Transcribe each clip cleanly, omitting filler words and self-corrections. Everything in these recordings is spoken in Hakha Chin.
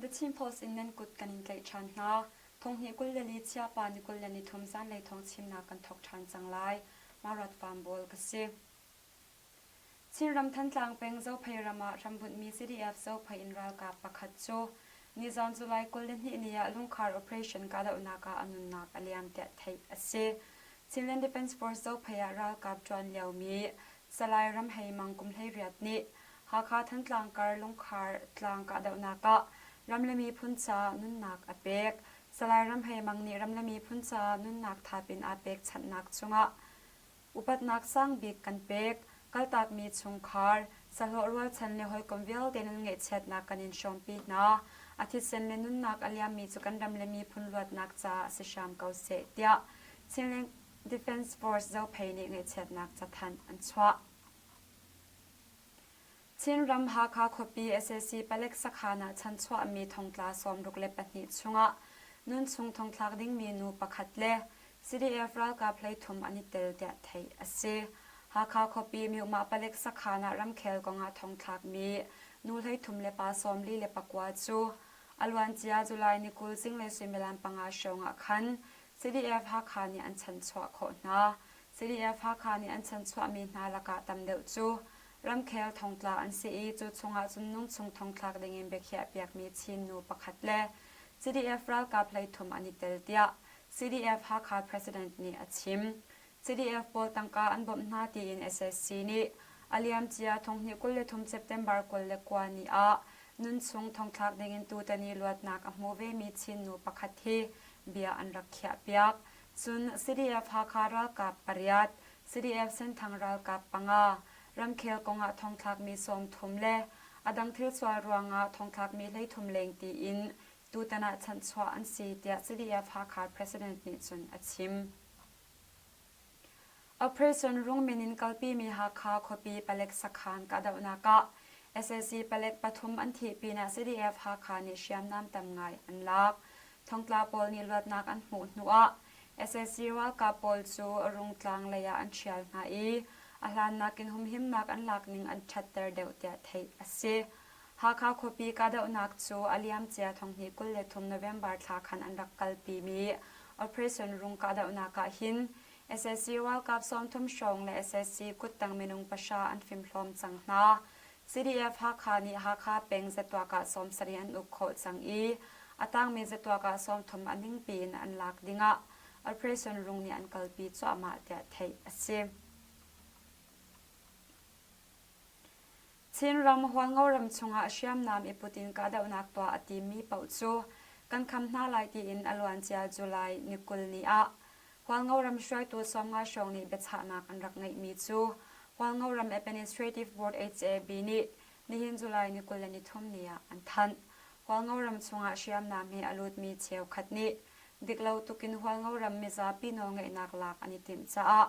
The Chin Post in nan kut kan in tlaih ṭhan hna. Thonghnih 24 chiapa ni 23 zanlei thawng chimnak kan thawk ṭhan cang lai. Marat Farm Bawl ka si. Chinram Thantlang peng Zophei ram ah hrambunhmi CDF Zophei in ralkap pakhat cu nizan July 22 ni ah lungkhar operation kahdohnak ah a nunnak a liam tiah theih a si. Chinland Defence Force Zophei ah ralkap ṭuan liomi Salai Ram Hei Mang kum 18 nih Hakha Thantlang kar lungkhar tlang kahdohnak ah ram le miphun ca nunnak a pek. Salai Ram Hei Mang nih ram le miphun ca nunnak thap in aa pekchanhnak cungah Upatnak sang bik kan pek. Kaltakmi chungkhar, sahlawh rualchan le hawikom vialte nan ngaihchiatnak kan in hrawmpi hna. A thisen le nunnak a liammi cu kan ram le miphun luatnak caah si hram ko seh, tiah Chinland Defence Force Zophei nih ngaihchiatnak cathanh an chuah. Chinram Hakha khuapi sac palek sakhan ah chanchuahmi thongtla 62 chungah nunchung thongthlak dingmi nu pakhat le CDF ralkap 13 an i tel tiah theih a si. Hakha khuapi Myuhmah palek sakhan ah ramkhel kongah thongthlakmi nu 13 le pa 49 cu a luancia July ni 20 zinglei suimilam panga hrawng ah khan CDF Hakha nih an chanchuah khawh hna. CDF Hakha nih an chanchuahmi hna lakah tam deuh cu Ramkhel thongtla an si i cu chungah cun nungchung thongthlak dingin biakhiah piakmi Chin nu pakhat le CDF ralkap 13 an i tel tiah CDF Hakha President nih a chim. CDF pawl tangka an bawmh hna tiin SSC nih a liamcia thonghnih 23 September 29 ni ah nunchung thongthlak dingin tutan i luatnak a hmu vemi Chin nu pakhat hi bia an rak khiahpiak. Cun CDF Hakha ralkap pariat, CDF Senthang ralkap panga, ramkhel kongah thongthlakmi 30 le a dang thilsual ruangah thongthlakmi 33 leng tiin tutan ah chanhchuah an si tiah CDF Hakha President nih cun a chim. Operation Rungmin in kalpimi Hakha khuapi palek sakhan kahdohnak ah sac palek pathum an thih pinah CDF Hakha nih hriamnam tam ngai an lak. Thongtla pawl nih luatnak an hmuh hnuah sac ralkap pawl cu Rungtlang lei ah an ṭhial hna i a hlan nakin humhimnak an lak ning an ṭhatter deuh tiah theih a si. Hakha khuapi kahdohnak cu a liamcia thonghnih 23 November thla khan an rak kalpimi Operation Rung kahdohnak ah hin sac ralkap 30 hrawng le sac kuttang minung pahra an fimhlawm cang hna. CDF Hakha nih Hakha peng zatuak ah 70 an uk khawh cang i a tangmi zatuak ah 30 a ningpi in an lak dingah Operation Rung nih an kalpi cuahmah tiah theih a si. Chinram Hualngoram chungah hriamnam i put in kahdohnak tuah a timmi paoh cu kan kham hna lai tiin a luancia July ni 20 ni ah Hualngoram hruaitu 50 hrawng nih biachahnak an rak ngeihmi cu Hualngoram Administrative Board HAB nih nihin July ni 23 ni ah an thanh. Hualngoram chungah hriamnam he a lutmi cheukhat nih diklo tukin Hualngoram mizapi nawlngeihnak lak an i timh caah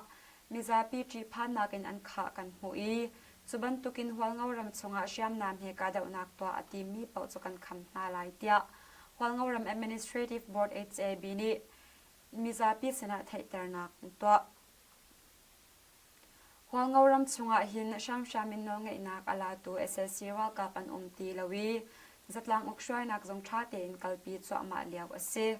mizapi ṭihphannak in an khah kan hmuh i cu bantukin Hualngoram chungah hriamnam he kahdohnak tuah a timmi paoh cu kan kham hna lai tiah Hualngoram Administrative Board HAB nih mizapi sinah theihternak an tuah. Hualngoram chungah hin hramhram in nawlngeihnak a latu sac ralkap an um ti lo i zatlang ukhruainak zong ṭha tein kalpi cuahmah lio a si.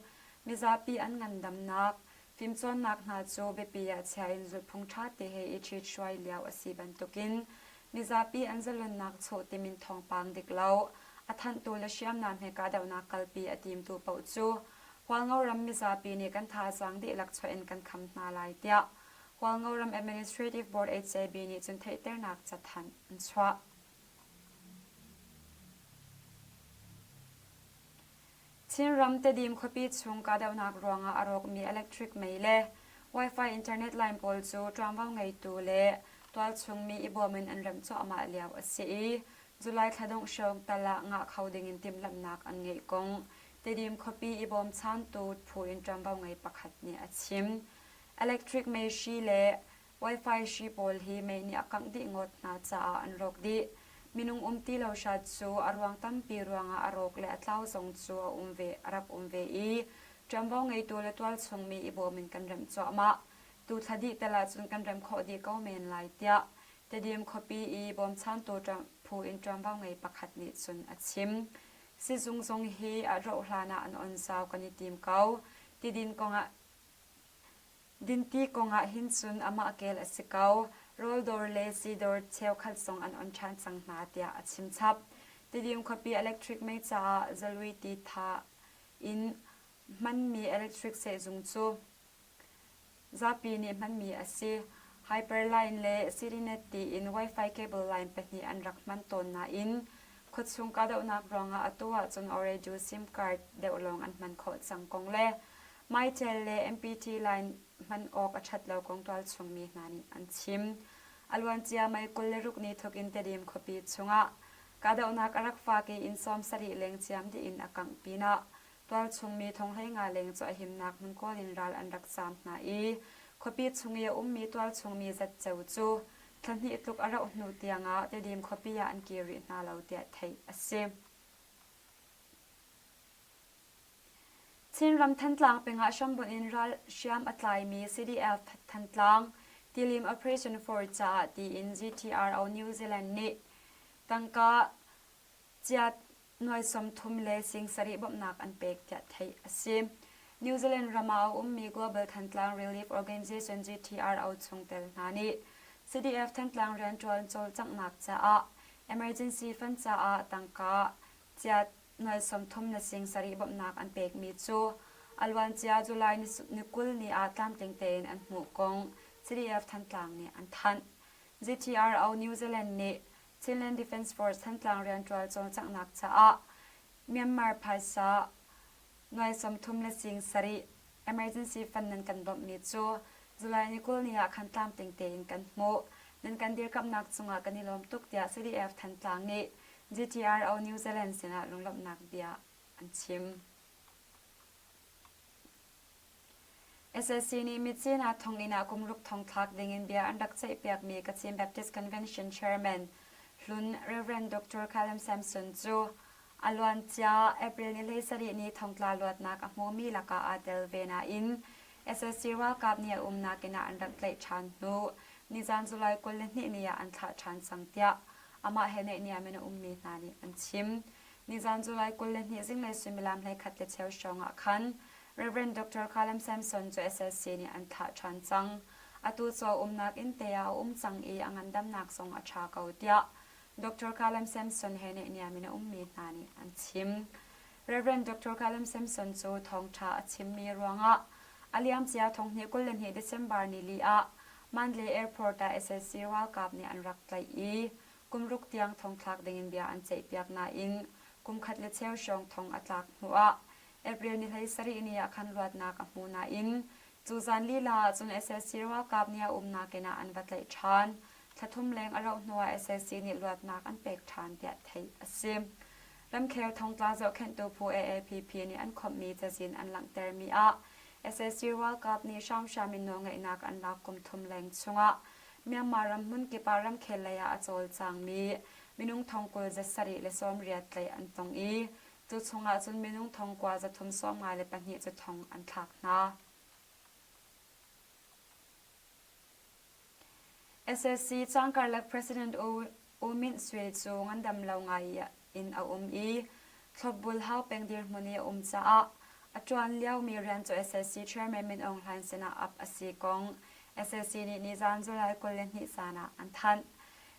Mizapi an ngandamnak, fimcawnnak hna cu biapi ah chia in zulhphung ṭha te he i ṭhithruai lio a si bantukin mizapi an zalonnak chuh timin thawngpang dik lo a thanhtu le hriamnam he kahdohnak kalpi a timtu paoh cu Hualngoram mizapi nih kan thazaang dihlak chuah in kan kham hna lai tiah Hualngoram Administrative Board HAB nih cun theihternak cathanh an chuah. Chinram Tedim khuapi chung kahdohnak ruangah a rawkmi electric mei le Wi-Fi internet line pawl cu ṭuanvo ngeitu le tualchung mi i bawm in an remh cuahmah lio a si i July thla dongh hrawng tal ah ngah kho dingin timhlamhnak an ngeih kong Tedim khuapi i bawmchantu phu in ṭuanvo ngei pakhat nih a chim. Electric mei hri le Wi-Fi hri pawl hi mei nih a kangh dih ngawt hna caah an rawk dih. Minung um ti lo hrat cu a ruang tampi ruangah a rawk le a tlau zong cu a um ve, a rak um ve i ṭuanvo ngeitu le tualchung mi i bawm in kan remh cuahmah. Tu thla dih tel ahcun kan remh khawh dih ko men lai tiah Tedim khuapi i bawmchantu phu in ṭuanvo ngei pakhat nih cun a chim. Sizung zong hi a rauh hlan ah an on zau kan i tim ko. Tidin kongah Dinti kongah hin cun amah kel a si ko. Rawldawr le siidawr cheukhat zong an on ṭhan cang hna tiah a chim chap. Tidim khuapi electric mei caah zalui ti tha in hmanmi electric sehzung cu zapi nih hmanmi a si. Hyperline le CityNet tiin Wi-Fi cable line pahnih an rak hman tawn nain khuachung kahdohnak ruangah atu ahcun Ooredoo SIM card deuh lawng an hman khawh cang kong le Mytel le MPT line hman awk a ṭhat lo kong tualchung mi hna nih an chim. A luancia May 26 ni thawk in Tedim khuapi chungah kahdohnak a rak fak i inn 70 leng ciam dih in a kangh pinah tualchung mi thonghlei nga leng cu a himnak hmun kawl in ral an rak zaam hna i khuapi chung i a ummi tualchung mi zatceo cu thla hnih tluk a rauh hnu tiangah Tedim khuapi ah an kir rih hna lo tiah theih a si. Chinram Thantlang peng ah hrambunh in ralhriam a tlaimi CDF Thantlang Tilim Operation Force caah tiin GTRO New Zealand nih tangka ciat nuai 30 le sing sarih bawmhnak an pek tiah theih a si. New Zealand ram ah a ummi Global Thantlang Relief Organization GTRO chungtel hna nih CDF Thantlang rianṭuan cawlcanghnak caah emergency fund caah tangka ciat nuai 30 le sing sarih bawmhnak an pekmi cu a luancia July ni 20 ni ah tlamtling tein an hmuh kong CDF Thantlang nih an thanh. GTRO New Zealand nih Chinland Defence Force Thantlang rianṭual cawlcanghnak caah Myanmar phaisa nuai 30 le sing sarih emergency fund nan kan bawmhmi cu July ni 20 ni ah khan tlamtling tein kan hmuh. Nan kan dirkamhnak cungah kan i lawm tuk tiah CDF Thantlang nih GTRO New Zealand sinah lunglawmhnak bia an chim. SSC nih Myitkyina thonginn ah kum ruk thong thlak dingin bia an rak ceihpiakmi Kachin Baptist Convention Chairman hlun Rev. Dr. Callum Samson cu a luancia April ni 17 ni thongtla luatnak a hmumi lakah aa tel ve nain SSC ralkap nih a umnak inn ah an rak tlaih ṭhan hnu nizan July 22 ni ah an thlah ṭhan cang tiah amah he naihniam in a ummi hna nih an chim. Nizan July 22 zinglei suimilam 11 le cheu hrawng ah khan Rev. Dr. Callum Samson cu SSC nih an thlah ṭhan cang. Atu cu a umnak inn te ah a um cang i a ngandamnak zong a ṭha ko tiah Dr. Callum Samson he naihniam in a ummi hna nih an chim. Rev. Dr. Callum Samson cu thawngṭha a chimmi ruangah a liamcia thonghnih 22 December ni li ah Mandalay Airport ah SSC ralkap nih an rak tlaih i kum ruk tiang thongthlak dingin bia an ceihpiak nain kum khat le cheu hrawng thong a tlak hnuah April ni 17 ni ah khan luatnak a hmu nain cu zan lila ah cun SSC ralkap nih a umnak inn ah an va tlaih ṭhan. Thla thum leng a rauh hnuah SSC nih luatnak an pek ṭhan tiah theih a si. Ramkhel thongtla zohkhenhtu phu AAPP nih an khawmhmi cazin an langhtermi ah SSC ralkap nih hramhram in nawlngeihnak an lak kum thum leng chungah Myanmar ram hmunkip ah ramkhel lei ah a cawlcangmi minung thong 20 za sarih le 80 tlaih an tong i cu chungah cun minung thong kua za thum 54 le pahnih cu thong an thlak hna. SSC cangkarlak President U Myint Swe cu ngandam lo ngai in a um i thlopbul hau peng dirhmun i a um caah a ṭuan liomi rian cu SSC Chairman Min Aung Hlaing sinah ap a si kong SSC nih nizan July 22 zan ah an thanh.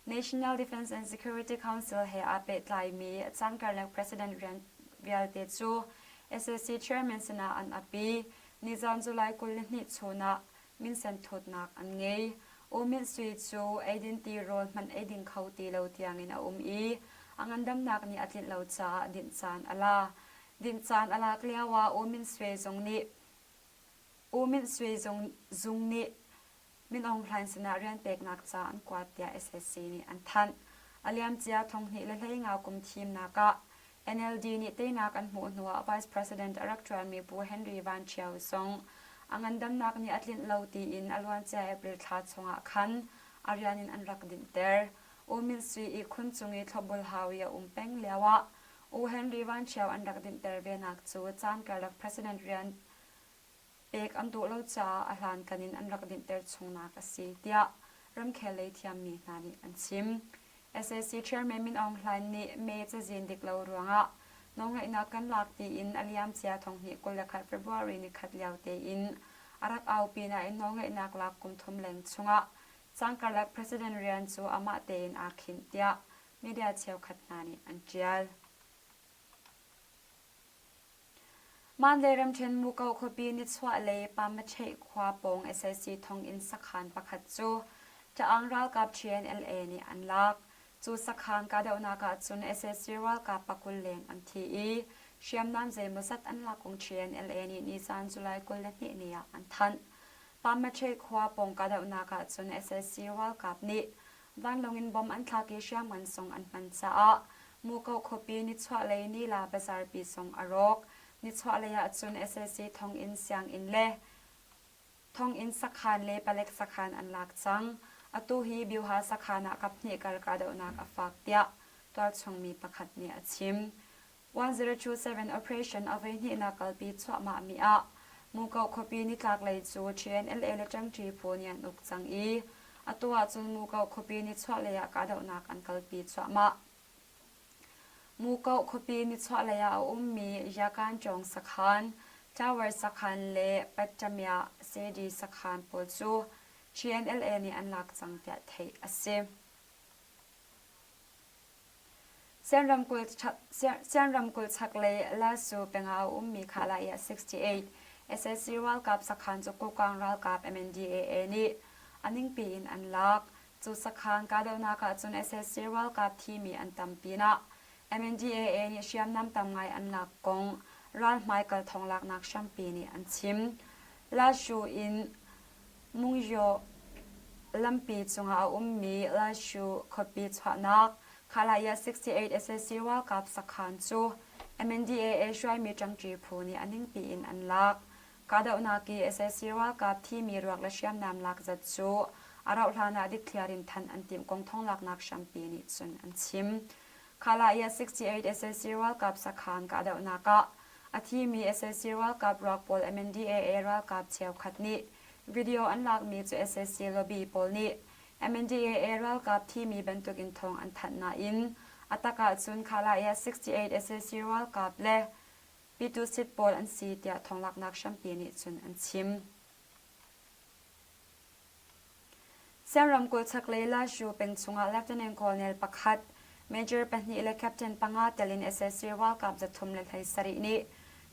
National Defense and Security Council he aa pehtlaimi cangkarlak President rian vialte cu SSC Chairman sinah an ap i nizan July 22 chun ah minsen thutnak an ngei. U Myint Sui cu eidin tirawl hmanh ei ding kho ti lo tiangin a um i a ngandamnak nih a tlinh lo caah dinh caan a la. Dinh caan a lak lioah U Myint Sui zung nih U Myint Sui zung, zung nih Min Aung Hlaing sinah rian peknak ca an kuat tiah SSC nih an thanh. A liamcia 2015 kum thimnak ah NLD nih teinak an hmuh hnuah Vice President a rak ṭuanmi Pu Henry Van Ṭhio zong a ngandamnak nih a tlinh lo tiin a luancia April thla chungah khan a rian in an rak dinhter. U Myint Sui ihkhun cung i thlopbul hau i a um peng lioah U Henry Van Ṭhio an rak dinhter venak cu caan karlak President rian pek an duh lo caah a hlankan in an rak dinhter chungnak a si tiah ramkhel lei thiammi hna nih an chim. SAC Chairman Min Aung Hlaing nih mee cazin dik lo ruangah Nawlngeihnak kan lak tiin a liamcia thonghnih 21 February nikhat lio tein a rak aupi nain nawlngeihnak lak kum thum leng chungah cangkarlak president rian cu amah tein aa khinh tiah media cheukhat hna nih an ṭial. Mandalay ramṭhen Muko khuapi nichuahlei Pamacheih khua pawng sac thonginn sakhan pakhat cu Ṭaang ralkap TNLA nih an lak. Cu sakhan kahdohnak ahcun sac ralkap pakul leng an thi i hriamnam zeimawzat an lak kong TNLA nih nizan July 22 ni ah an thanh. Pamacheih khua pawng kahdohnak ahcun sac ralkap nih Vanlawng in bom an thlak i hriamngan zong an hman caah Muko khuapi nichuahlei Nila bazarpi zong a rawk. Nichuahlei ah cun sac thonginn sianginn le thonginn sakhan le palek sakhan an lak cang. Atu hi Byuha sakhan ah kaphnih kar kahdohnak a fak tiah tualchung mi pakhat nih a chim. 1027 operation a voihnihnak kalpi cuahmahmi ah Muko khuapi nitlaklei cu TNLA le ṭangṭi phu nih an uk cang i atu ahcun Muko khuapi nichuahlei ah kahdohnak an kalpi cuahmah. Muko khuapi nichuahlei ah a ummi Yakanchawng sakhan, Tower sakhan le Pattamya Sedi sakhan pawl cu TNLA nih an lak cang tiah theih a si. Sian ramkulh chaklei Lasu pengah a ummi Khalaya 68 sac ralkap sakhan cu Kokang ralkap MNDAA nih a ningpi in an lak. Cu sakhan kahdohnak ahcun sac ralkap thimi an tam pinah MNDAA nih hriamnam tam ngai an lak kong ral hmaikal thonglaknak hrampi nih an chim. Lashu in Mungyaw lampi cungah a ummi Lashu khuapi chuahnak Khalaya 68 sac ralkap sakhan cu MNDAA hruaimi ṭangṭi phu nih a ningpi in an lak. Kahdohnak i sac ralkap thimi ruak le hriamnam lak zat cu a rauhhlan ah dikthliar in thanh an timh kong thonglaknak hrampi nih cun an chim. Khalaya 68 sac ralkap sakhan kahdohnak ah A thimi sac ralkap ruak pawl MNDAA ralkap cheukhat nih video an lakmi cu sac lobby pawl nih MNDAA ralkap thimi bantukin thawng an thanh nain a tak ahcun Khalaya 68 sac ralkap le Pitusit pawl an si tiah thawnglaknak hrampi nih cun an chim. Sian ramkulh chaklei Lashu peng chungah Lieutenant Colonel pakhat, Major pahnih le Captain panga tel in sac ralkap 317 nih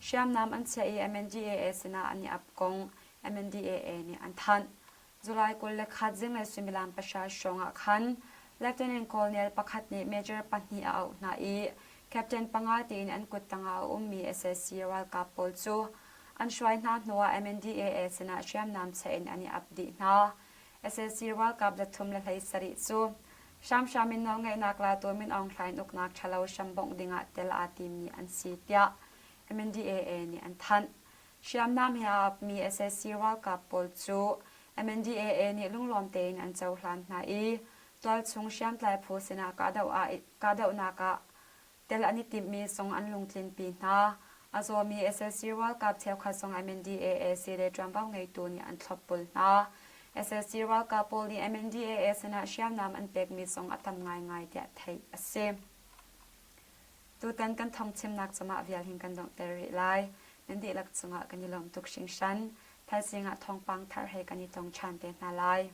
hriamnam an chiah i MNDAA sinah an i ap kong MNDAA nih an thanh. July 21 zinglei suimilam pahra hrawng ah khan Lieutenant Colonel pakhat nih Major pahnih a auh hna i Captain panga tiin an kut tangah a ummi sac ralkap pawl cu An hruai hna hnuah MNDAA sinah hriamnam cheh in an i ap dih hna. Sac ralkap 317 cu hramhram in nawlngeihnak latu Min Aung Hlaing uknak ṭhalo hrambongh dingah tel aa timmi an si tiah MNDAA nih an thanh. Hriamnam he aa apmi sac ralkap pawl cu MNDAA nih lunglawm tein an cohlan hna i tualchung hriamtlai phu sinah kahdohnak ah tel an i timhmi zong an lungtlinpi hna. A zawmi sac ralkap cheukhat zong MNDAA le ṭuanvo ngeitu nih an thlopbul hna. Sac ralkap pawl nih MNDAA sinah hriamnam an pekmi zong a tam ngaingai tiah theih a si. Tutan kan thawngchimnak cungah vial hin kan donghter rih lai. Nan dihlak cungah kan i lawm tuk hringhran. Thaizing ah thawngpang thar he kan i tong ṭhan te hna lai.